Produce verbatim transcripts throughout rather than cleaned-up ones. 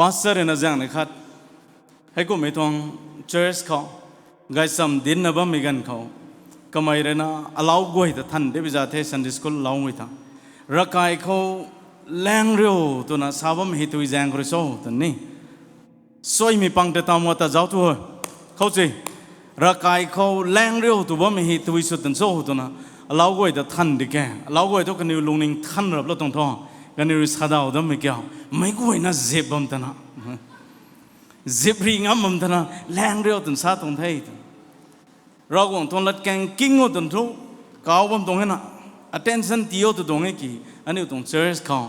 Pastor rui na zaeng ni khat, heikumhmei tuang church khou gaychamv dincna bammei ganv khou, kamei rui na alau guay ta than de bi za the, Sunday school lau ngui ta. Ravkai khou laeng riu twna sa bam hei tui zaeng khou rui cho tw ni. Suaimei pang ta tam a ta zauc tu. Khou ci. Ravkai khou laeng riu tw bammei hei tui sw tan cho twna alau guay ta than di ke. Alau guay tu kaniw lungning than rap lou tuang thu, kaniw rui sa daw dammei kiu, meic guayna zip bam tana, zip ri ngam bam tana, laeng riu twna sa tuang the tw. Ravguangc tuang latkaeng king o twn thu, kau bam tuang e na, attention ti o tw tuang e ki, aniu tuang church khou,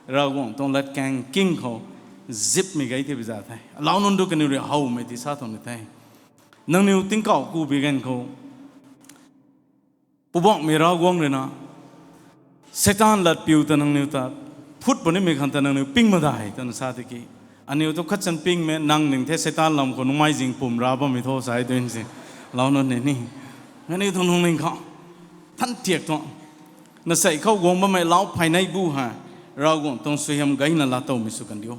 Ravguangc tuang latkaeng king khou, zipmei gay ti bi za the. Alau nunc tu kaniw rui howmei ti sa tuang ni the. Nangniw tingkauh ku bi ganv khou, Poubauhmei Ravguangc rui na, Seitaan lat piu ta nangniw ta, phut punimei khang ta nangniw ping madai twna sa tiki, aniu tu khatchan pingmei nang ning the, Seitaan lam khou nungmei zing pum ra bammei tho sa e tw si. Lau nunc ni ni, aniu tuang lungning khou, than tiak tuang, na sei khou guang bammei lau phay nei bu ha, Ravguangc tuang suaihiam gayna laa towmei sw kan diu.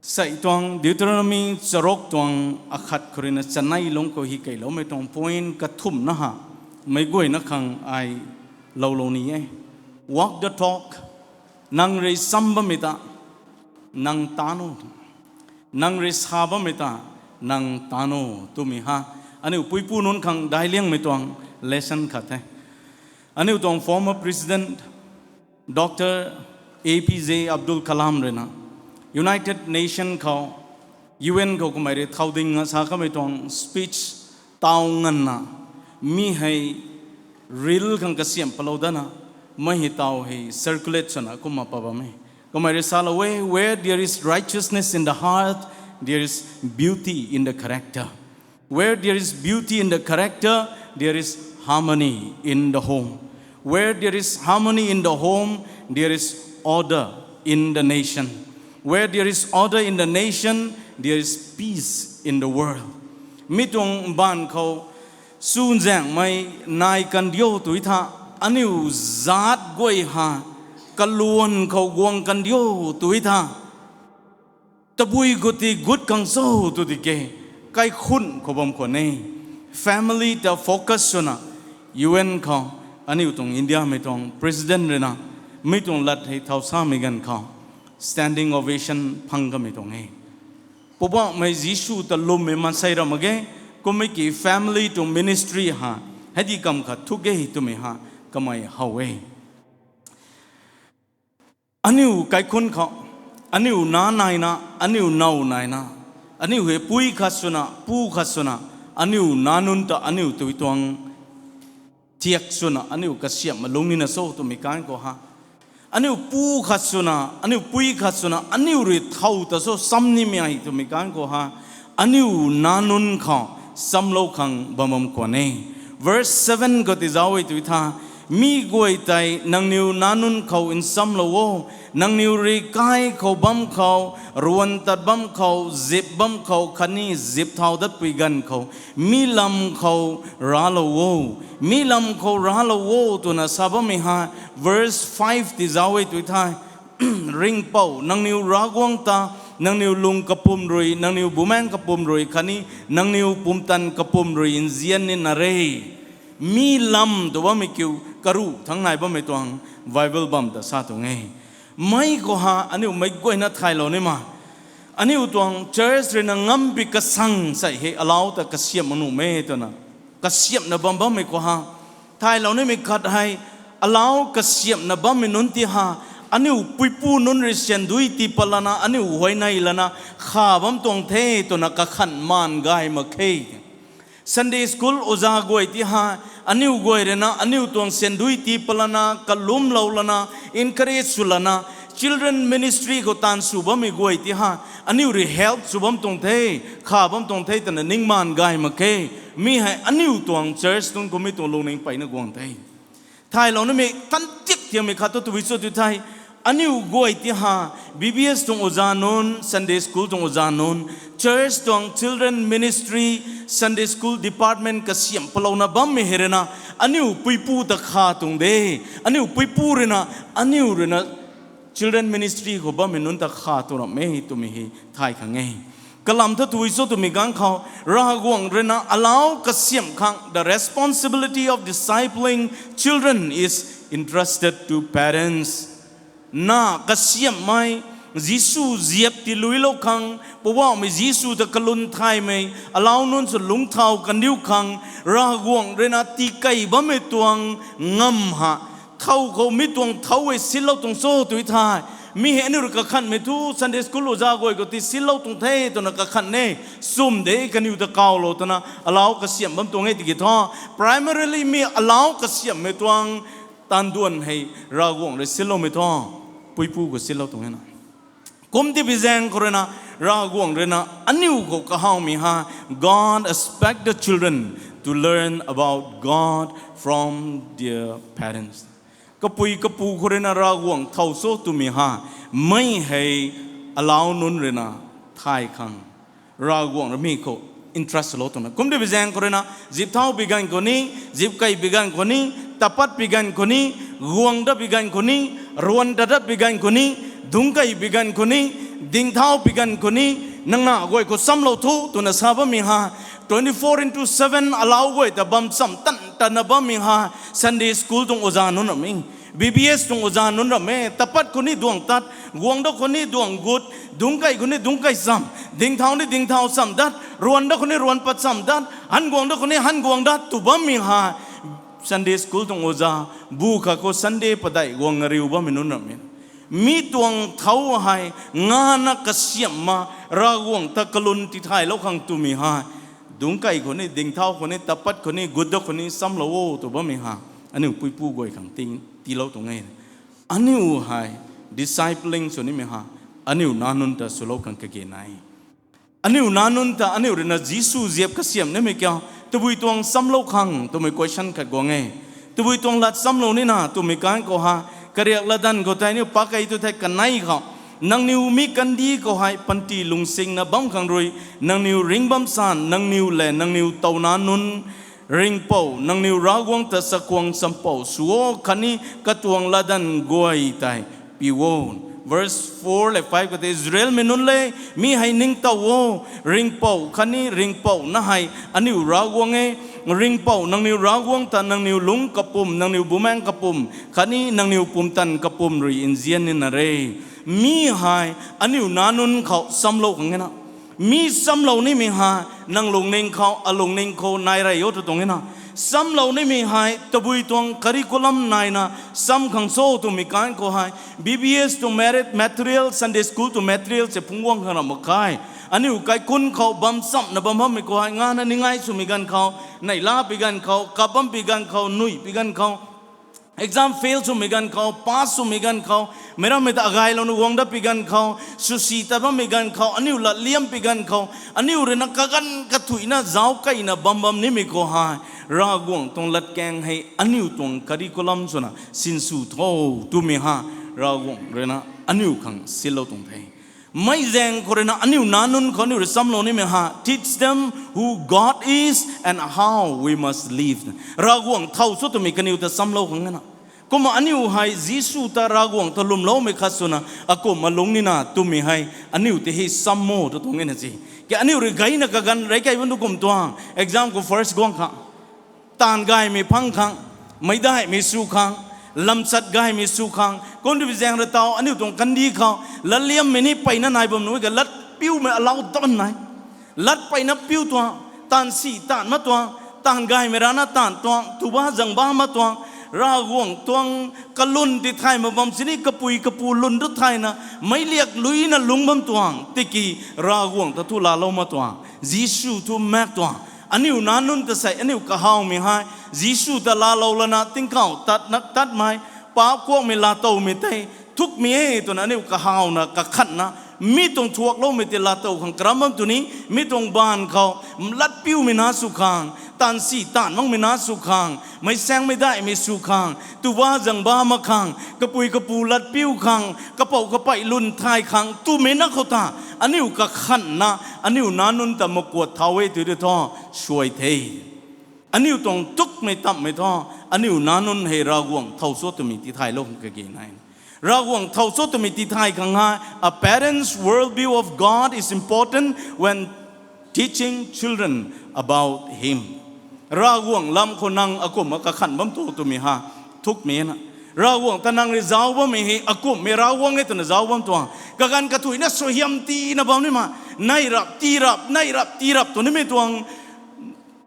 Sei tuang Deuteronomy charuk tuang akhat khou rui na chanei lungc khou hi keiloumei tuang point kathumhna ha, meic guayna khang ai loulou ni e. Walk the talk, nang rui cham bammei ta, nang taan o, nang rui sa bammei ta, nang taan o, twmei ha, aniu puipu nunc khang daic liangmei tuang lesson khat the. Aniu tuang former president, Doctor A P J Abdul Kalam rui na, United Nation khou, U N khou kamei rui thau ding a sa kamei tuang speech taw nganvna, mi hei reel khang kasiamh palou dana, mei hei taw hei circulate swna kumna pa bam e. Kamei rui salou e, where there is righteousness in the heart, there is beauty in the character. Where there is beauty in the character, there is harmony in the home. Where there is harmony in the home, there is order in the nation. Where there is order in the nation, there is peace in the world. Mi tuang mbaanv khou, sunzaengmei nai kan diu tw tha, aniu zaat guay ha, kaluan khou guang kan diu tw tha, tabui gut ti gut khang cho tw tiki, kaikhunh khou bam khwan e. Family ta focus swna, U N khou, aniu tuang Indiamei tuang president rui na, mi tuang lat hei thau samei ganv khou, standing ovation phang kamei tuang e. Poubauhmei Jisu ta lwmmei maansei ra mak ge, kummei ki family tuang ministry ha, heidi kam khat thuk ge twmei ha, kamei how e. Aniu kaikhunh khou, aniu nac naina, aniu now naina, aniu hei pui khat swna, pu khat swna, aniu nac nunc ta aniu tui tuang thiak swna, aniu kasiamh ma lung nina cho twmei kan khou ha. Aniu pu khat swna, aniu pui khat swna, aniu rui thau ta cho cham nimei hei twmei kan khou ha. Aniu nac nunc khou chamlou khang bam bam khwan e. Verse seven khou tei zauc e tw tha, mi guay tei nangniw nac nunc khou nchamlou o, nangniw rui kai khou bam khou, ruan tat bam khou, zip bam khou khatni zip thau datpui ganv khou, mi lam khou raclou o, mi lam khou raclou o twna sa bammei ha, verse five tei zauc e tw tha, Ringhpouc nangniw Ravguangc ta, nangniw lung kapwm rui, nangniw bumaengc kapwm rui khatni nangniw pumtan kapwm rui nzian nina re. Mi lam tw bammei kiu, karuh thangc nai bammei tuang Bible bam ta sa tuang e. Mei khou ha aniu meic guayna thaylou ni ma, aniu tuang church rui na ngampi kasang sei hei alau ta kasiamh mak nuh e twna kasiamhna bam bammei khou ha, thaylou nimei khat hei, alau kasiamhna bammei nunc ti ha, aniu puipu nunc rui syandui tii pat lana, aniu huayney lana, kha bam tuang the twna kakhanh maan gay mak khe. Sunday school oja guay ti ha, aniu guay rui na, aniu tuang syandui tii pat lana, kalumlou lana, encourage sw lana, children ministry khou taanv sw bammei guay ti ha, aniu rui help sw bam tuang the, kha bam tuang the twna ning maan gay mak khe. Mi hei aniu tuang church tuang kummei tuang lungning peyna guang the. Thaylou nimei tan tik thiammei khat tu tabui cho tw thei, aniu guay ti ha, B B S tuang oja nunc, Sunday school tuang oja nunc, church tuang children ministry, Sunday school department kasiamh palouna bammei hei rui na, aniu puipu ta kha tuang de, aniu puipu rui na, aniu rui na Children ministry khou bammei nunc ta kha tu ram e twmei hei thay khang e. Kalam tha tui cho twmei ganv khou, Ravguangc rui na alau kasiamh khang, the responsibility of discipling children is entrusted to parents. Na kasiamhmei, Jisu ziap tiluilou khang, Poubauhmei Jisu ta kalun thaymei alau nunc sw lungcthau kandiu khang, Ravguangc rui na tikei bammei tuang ngam ha, thow khou mi tuang thow e sinlou tuang cho tui the. Mi hei aniu rui kakhanhmei thu Sunday school oja guay khou ti sinlou tuang the twna kakhan e. Sum de, kaniw ta kawlou twna alau kasiamh bam tuang e tiki thu, primarily mi alau kasiamhmei tuang tanduan hei Ravguangc rui sinloumei thu, puipu khou sinlou tuang e na. Kum ti bi zaeng khou rui na, Ravguangc rui na aniu khou kahawmei ha, God expect the children to learn about God from their parents. Kapui kapu khou rui na Ravguangc thow cho twmei ha, mei hei alau nunc rui na thay khang, Ravguangc rui mi khou entrust lou tuang na. Kum ti bi zaeng khou rui na, zip thau bi ganv khou ni, zip kei bi ganv khou ni, tapat bi ganv khou ni, guang dat bi ganv khou ni, ruan dat dat bi ganv khou ni, dungc kei bi ganv khou ni, dingthau bi ganv khou ni, nang na guay khou samlou thu twna sa bammei ha, twenty four into seven alau guay ta bam cham tan tan na bammei ha, Sunday school tuang oja nunc ram e, B B S tuang oja nunc ram e, tapat khou ni duang tat, guang dat khou ni duang gut, dungc kei khou ni dungc kei cham, dingthau ni dingthau cham dat, ruan dat khou ni ruan pat cham dat, han guang dat khou ni han guang dat tw bammei ha, Sunday school tuang oja, bu khat khou Sunday padeih guang ngariu bammei nunc ram e. Mi tuang thow hei ngana kasiamh ma, Ravguangc ta kalun tithaylou khang twmei ha, dungc kei khou ni, dingthau khou ni, tapat khou ni, gut dat khou ni samlou o tw bammei ha, aniu puipu guay khang ti, tiilou tuang e. Aniu hei discipling sw nimei ha, aniu nac nunc ta swlou khang kage nai. Aniu nac nunc ta aniu rui na Jisu ziap kasiamh nimei kiu, tabui tuang samlou khang twmei question khat guang e. Tabui tuang lat samlou nina twmei kan khou ha, kariak latdanv khou tei aniu pakei tu thei kanei khou, nangniw mi kandih khou hei panty lungsingna bam khang rui, nangniw ringc bam san, nangniw lev nangniw tow nac nunc, ringhpouc, nangniw Ravguangc ta chakhwang champouh sw o, khatni katuang latdanv guay tei piu o. Verse four le five khou tei, Israelmei nunc le, mi hei ningtow o, ringhpouc khatni ringhpouc na hei aniu Ravguangc e, ringhpouc nangniw Ravguangc ta nangniw lungc kapwm, nangniw bumaengc kapwm, khatni nangniw pumtan kapwm rui nzian nina re. Mi hei aniu nac nunc khou samlou khang e na. Mi samlou nimei hei nang lungning khou, alungning khou nai rey o tw tuang e na. Samlou nimei hei tabui tuang curriculum naina sam khang cho twmei kan khou hei, B B S tuang merit material, Sunday school tuang material se phungc guang khang ram mak khe. Aniu kaikhunc khou bam chamna bam bammei khou hei, ngana ningai swmei ganv khou, neihla pi ganv khou, kap bam pi ganv khou, nuih pi ganv khou, exam fail swmei ganv khou, pass swmei ganv khou, meic rammei ta agaylouna guang dat pi ganv khou, swsi tat bammei ganv khou, aniu latliam pi ganv khou, aniu rui na kaganv kathuicna zauc kaina bam bam nimei khou hei, Ravguangc tuang latkaeng hei aniu tuang curriculum swna sinsw tho twmei ha, Ravguangc rui na aniu khang silou tuang the. Mei zaeng khou rui na aniu nac nunc khou aniu rui samlou nimei ha, teach them who God is and how we must live. Ravguangc thow cho twmei kaniw ta samlou khang e na. Kumna aniu hei Jisu ta Ravguangc ta lwmloumei khat swna akumhna lungc nina twmei hei aniu tei hei sam mo tw tuang e na si. Ke aniu rui gayna kaganv rey kei bam tu kum tuang, exam khou first guang khang, taanv gaymei phang khang, meicdaihmei sw khang, lamchat gaymei sw khang, kum ti bi zaeng rui tau aniu tuang kandih khou latliammei ni peyna nai bam nuh e, ka lat piumei alau tan nai. Lat peyna piu tuang, taanv si taanv ma tuang, taanv gaymei rana taanv tuang, tuba zangba ma tuang, Ravguangc tuang kalun tithay mak bam sini kapui kapu lun dat thayna, meic liak luina lungc bam tuang, tiki Ravguangc ta thu laalou ma tuang, Jisu thu maek tuang. Aniu nac nunc ta sei aniu kahawmei hei, Jisu ta laalou lana tingkauh tat na, tatmei, paap kuakmei laatowmei tei thukmei e twna aniu kahawna kakhatna, mi tuang thuakloumei tei laatow khang karam bam tw ni, mi tuang baanv khou lat piumei na sw khang, taanv si taanv makmei na sw khang, meicsaeng meicdaihmei sw khang, tuba zangba mak khang, kapui kapu lat piu khang, kapouc kapey lun thay khang twmei na khou ta, aniu kakhatna, aniu nac nunc ta makuat thau e tw di thu, suai the. Aniu tuang tukmei tamhmei thu, aniu nac nunc hei Ravguangc thow cho twmei tithaylou khang kage nai. Ravguangc thow cho twmei tithay khang hei, a parent's worldview of God is important when teaching children about Him. Ravguangc lam khou nang akumhna kakhanh bam tu twmei ha, thukmei na. Ravguangc ta nang rui zauc bammei hei akumhmei Ravguangc e twna zauc bam tuang. Kaganv kathuicna suaihiam tiina bam ni ma, nai rap, tii rap, nai rap, tii rap tw nimei tuang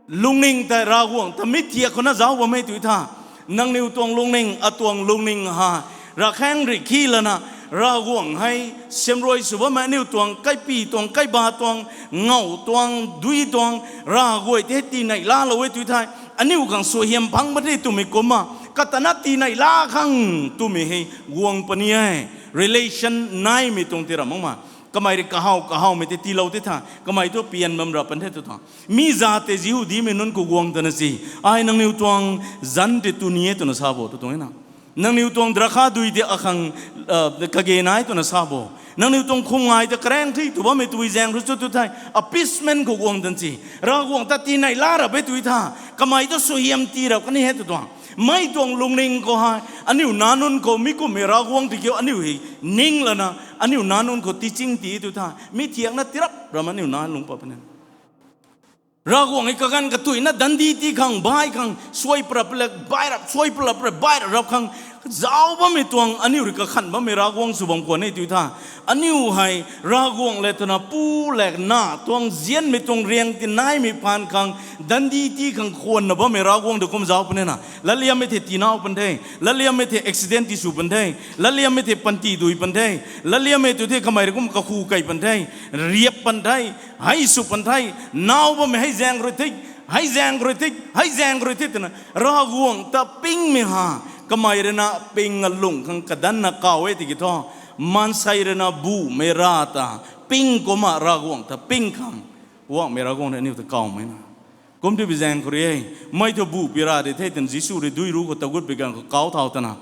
lungning tei Ravguangc ta mi thiak khou na zauc bam e tui tha. Nangniw tuang lungning, atuang lungning ha, ravkhaeng rui khi lana, Ravguangc hei siamruai sw bammei aniu tuang kaipy tuang, kaiba tuang, ngau tuang, dui tuang, Ravguangc tei hei tiineih laalou e tui thei, aniu khang suaihiam phang puni twmei kumna, katana tiineih laa khang twmei hei guang puni e. Relation naimei tuang ti ram makmei. Kamei rui kahaw, kahawmei tei tiilou tei tha, kamei thu pian bam rap pan the tw tuang. Mi za tei Jihudimei nunc khou guang tana si, ai nangniw tuang zanc tei tu ni e twna sa bo tw tuang e na. Nangniw tuang drakha dui tei akhang kage nai twna sa bo. Nangniw tuang khum ngai ta karaeng thui tw bammei tui zaeng rui cho tw thei, appeasement khou guang tan si. Ravguangc ta tiineih laa rap e tui tha, kamei thu suaihiam tii rap kani he tw tuang. Mei tuang lungning khou hei, aniu nac nunc khou mi kumhmei Ravguangc tei kiu aniu hei ning lana, aniu nac nunc khou teaching tii tw tha, mi thiakna tirap ram aniu nac lungc pat puni. Ravguangc hei kaganv kathuicna dandi tii khang, bai khang, suai parap le bai rap, suai parap le bai rap khang, zauc bammei tuang aniu rui kakhanh bammei Ravguangc sw bam khwan e tui tha. Aniu hei Ravguangc le twna pu le nac tuang nzianmei tuang riang tinaimei phaan khang, dandi tii khang khwanna bammei Ravguangc ta kum zauc puni na. Latliammei thei tiinau pan the, latliammei thei accident ti sw pan the, latliammei thei panty dui pan the, latliammei tu thei kamei rui kum kakhu kei pan the, riap pan the, hei sw pan the, naw bammei hei zaeng rui thik, hei zaeng rui thik, hei zaeng rui thik twna Ravguangc ta pingmei ha, kamei rui na ping alung khang kadanna kaw e tiki thu, maansei rui na bumei ra ta ping kumna Ravguangc ta ping khang, guangmei Ravguangc rui aniu ta kawmei na. Kum tw bi zaeng khou rui e, mei thu bu pi ra de the twna Jisu rui dui ru khou tagut bi ganv khou kau thau tana,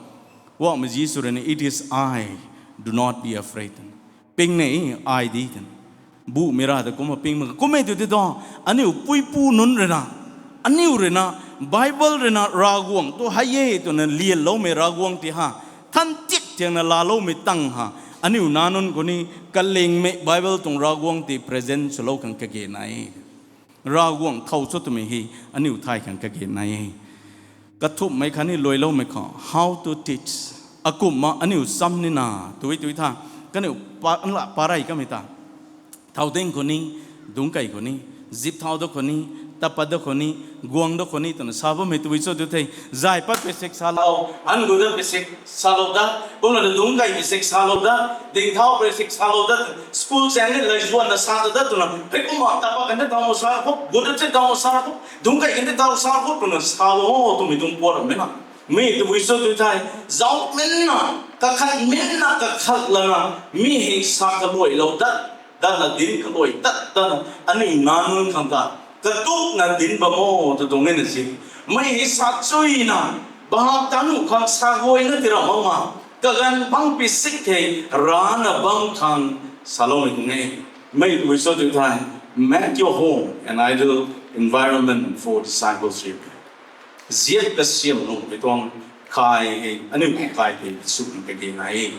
guangmei Jisu rui na, It is I, do not be afraid, twna. Ping ne, ai di, twna. Bumei ra ta kumna ping mak, kum e tw tei thu, aniu puipu nunc rui na, aniu rui na, Bible rui na Ravguangc tu hei e twna lianloumei Ravguangc ti ha, than tiak tiakna laaloumei tang ha, aniu nac nunc khou ni kalingmei Bible tuang Ravguangc ti present swlou khang kage nai e. Ravguangc thow cho twmei hei aniu thay khang kage nai e. Kathumhmei khatni luailoumei khou, how to teach. Akumhna aniu cham nina, tui tui tha, kaniw pa, anla parei kamei ta, thau ding khou ni, dungc kei khou ni, zip thau da khou ni, tat pat da khou ni, guang da khou ni twna sa bammei tui cho tw thei, zay pat pei sik salou, an gu da pei sik salou da, kumna dungc kei pei sik salou da, ding thau pei sik salou da, school chaeng ni lei zuanna sa ta da twna, hei kumna tat pat kan tei thau sa khou, gu da tei thau sa khou, dungc kei kan tei thau sa khou twna salou o twmei tuang puat rammei na. Mi tw cho tw thei, zauc minna, kakhat minna, kakhat lana, mi hei sa kaluailou dat, datna dinc kaluai dat, datna aniu nac nunc khang ta, katukna dinc bam o tw tuang e na si. Mi hei sa chuyna, bahak ta nuh khang sa guayna ti ra makmei, kaganv bangc pi sik hei, rana bam khang saloumei tuang e. Mi tw cho tw thei, make your home an ideal environment for discipleship. Ziat kasiam nunc mei tuang kai hei, aniu khou kai hei, sw khang kage nai e.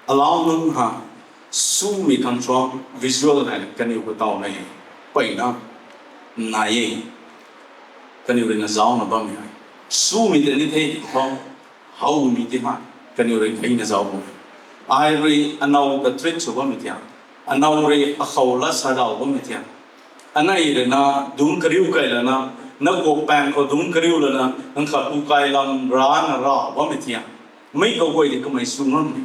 Alau nunc ha, swmei khang tuang visual hei, kaniw khou taw mei, peyna, nai e. Kaniw rui na zaucna bammei hei. Swmei tei ni thei khou, howmei ti ha, kaniw rui theina zauc bam e. Ai rui anow ka treat sw bammei tia, anow rui akhou lat sa daw bammei tia, anei rui na dungc kariu kei lana, na kuak paeng khou dungc kariu lana, nang khat ku kai lam rana ra bammei tia, mei khou guay di kamei sw ngam e.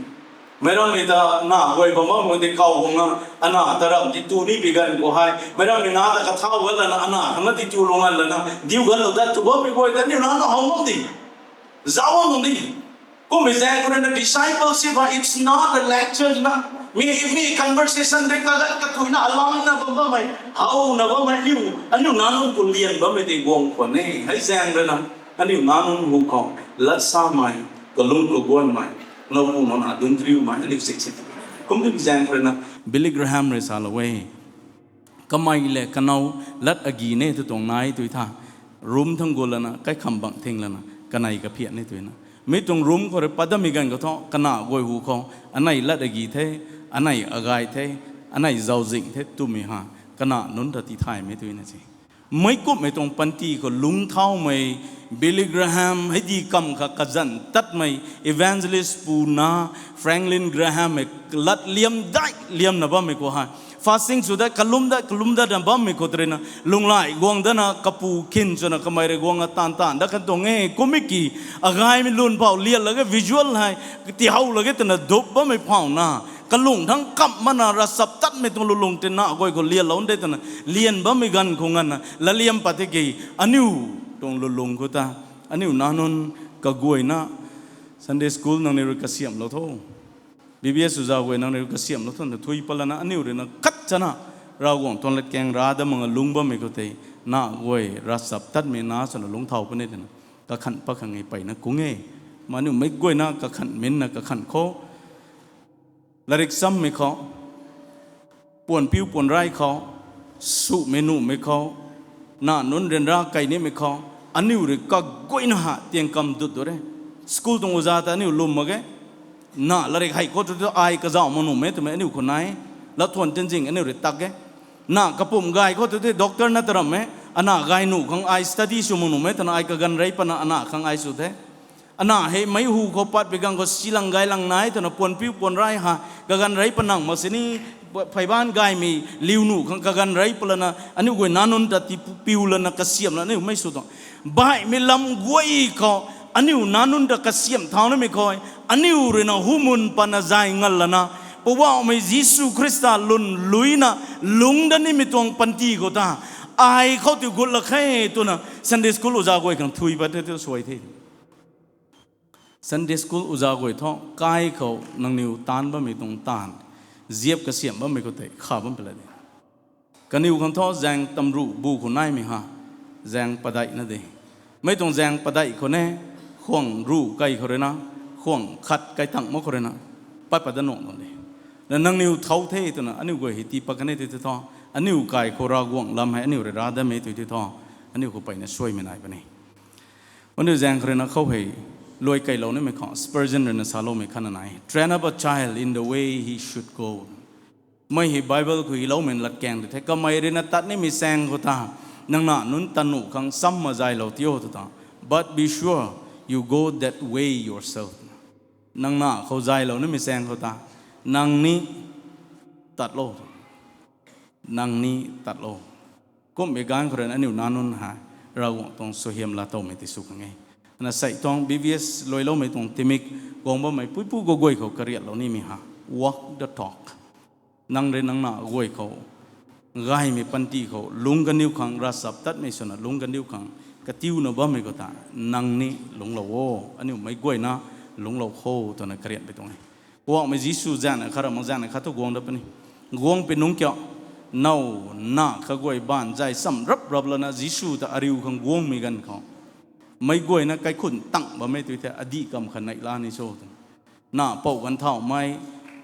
Meic rammei ta na guay bam bam guay di kaw guangna, ana ta ram di tu ni pi ganv khou hei, meic rammei na ta kathau gan lana, ana khang na di tu lung gan lana, diu ganlou dat tw bammei guay ta aniu nac na how ngam di, zauc ngam di. Kummei zaeng khou rui na discipleship ha, it's not a lecture na. Mi, mi conversation de kaganv kathuicna alamna bam bammei, howna bammei, aniu, aniu nac nunc khou lian bammei tei guang khwan e. Hei zaeng rui na, aniu nac nunc hu khou, lat samei, kalung kaguanmei, nowpu nowna dungc kariumei, aniu sik sik. Kum tw zaeng khou rui na, Billy Graham rui salou e. Kamei le kanow lat agi ne tw tuang nai tui tha. Room thang gu lana, kaikham bang thing lana, kanei kaphiat ne tui na. Mi tuang room khou rui pat datmei ganv khou thu, kana guay hu khou, anei lat agi the, anei agay the, anei zauzing the twmei ha, kana nunc ta tithaymei tuina se. Meic kumhmei tuang panty khou lungcthaumei, Billy Graham, hei di kam kha kazanc tatmei, evangelist puna, Franklin Graham hei lat liam dai liamna bammei khou hei, fasting sw dat, kalum dat, kalum datna bammei khou tei ruina, lunglai guang datna, kapu khin swna kamei rui guang a taanv taanv dat kan tuang e, kummei ki, agaymei lun phou lian lage visual hei, tihow lage twna dup bammei phauna, kalung thangc kamh mana ravchaptatmei tuang lulung tina guay khou lianlou de twna, lian bammei ganv khou nganvna, latliam pat tiki, aniu tuang lulung khou ta, aniu nac nunc kaguayna, Sunday school nangniw rui kasiamhlou tho. B B S uza guay nangniw rui kasiamhlou tho, na thui patlana aniu ruina khat chana, Ravguangc tuang latkaeng ra dat mak nga lungc bammei khou tei, nac guay ravchaptatmei nac swna lungcthau puni twna, kakhanh pat khang e peyna kung e. Ma aniu meic guayna kakhanh minna kakhanh khou, latrik chammei khou, puan piu puan rai khou, sumei nuhmei khou, nac nunc ryanra kei nimei khou, aniu rui kaguayna ha tiang kam dut du re. School tuang uza ta aniu lwm mak ge. Nac latrik hei khou tu tu ai kazauh mak nuhmei twmei aniu khou nai. Latthuan tenzing aniu rui tak e. Nac kapumc gay khou tu tu doctor na ta ram e. Anac gay nuh khang ai study sw mak nuhmei twna ai kaganv rei pana anac khang ai sw the. Anac hei meic hu khou pat pi ganv khou silang gaylang nai twna puan piu puan rai ha, kaganv rei panang mak sini, pheyban gaymei liu nuh khang kaganv rei palana aniu guay nac nunc ta tipu piu lana kasiamh lana aniu mei sw tuang. Baihmei lam guay khou, aniu nac nunc ta kasiamh thau namei khou, aniu ruina humun pana zay ngal lana, Poubauhmei Jisu Khrista lwn luina, lungc dat nimei tuang panty khou ta, ai khou ti gut lak khe twna Sunday school uza guay khang thui pat the tu suai the. Sunday school uza guay thu, kai khou nangniw taanv bammei tuang taanv, ziap kasiamh bammei khou tei kha bam pala de. Kaniw khang thu zaeng tamruh bu khou naimei ha, zaeng padeihna de. Mei tuang zaeng padeih khou ne, khwang ruh kai khou ruina, khwang khat kai tang mak khou ruina, pat pat dat nuh nuh de. Na nangniw thau the twna, aniu guay hei tii pat kan e tei tei thu, aniu kai khou Ravguangc lam hei aniu rui ra datmei tei tei thu, aniu khou peyna suaimei nai puni. Aniu zaeng khou ruina khou hei, luai keylou nimei khou, Spurgeon ruina saloumei khatna nai. Train up a child in the way he should go. Mei hei Bible khou hyloumei latkaeng tei the, kamei ruina tat nimei saeng khou ta, nang nac nunc tat nuh khang cham ma zaylou tio tw ta. But be sure you go that way yourself. Nang nac khou zaylou nimei saeng khou ta, nang ni tat lou. Nang ni tat lou. Kumhmei ganv khou ruina aniu nac nunc hei, Ravguangc tuang suaihiam laa towmei ti sw khang e. Na sei tuang B B S luailoumei tuang timik, guang bammei puipu kaguay khou kariatlou nimei ha. Walk the talk. Nang rui nang nac guay khou, gaymei panty khou, lungc kaniw khang, ravchaptatmei swna lungc kaniw khang, katiuna bammei khou ta, nang ni lungclou o, aniu meic guayna lungclou kho twna kariatmei tuang e. Poubauhmei Jisu zaengna khat ramh zaengna khat thu guang dat puni. Guang pi nungc kiu, now, nac kaguay baanv zay cham rap rap lana Jisu ta ariu khang guangmei ganv khou, meic guayna kaikhun tang bammei tei the adih kam kha neihla ni cho twna. Nac pouh ganv thaumei,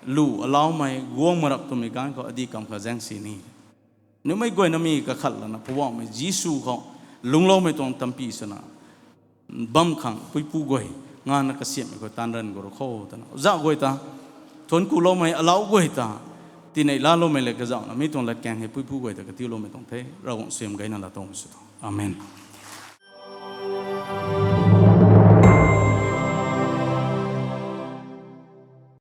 lu alaumei, guang ma rap twmei ganv khou adih kam kha zaeng sini. Niwmei guayna mi kakhat lana Poubauhmei Jisu khou, lungcloumei tuang tampy swna, bam khang puipu guay, ngana kasiamhmei khou taanv ranv gu ru kho twna. Uza guay ta, thuanc kuloumei alau guay ta, tinei laaloumei le kazauhna, mi tuang latkaeng hei puipu guay ta katiuloumei tuang the, Ravguangc suaihiam gayna laa towmei sw tho. Amen.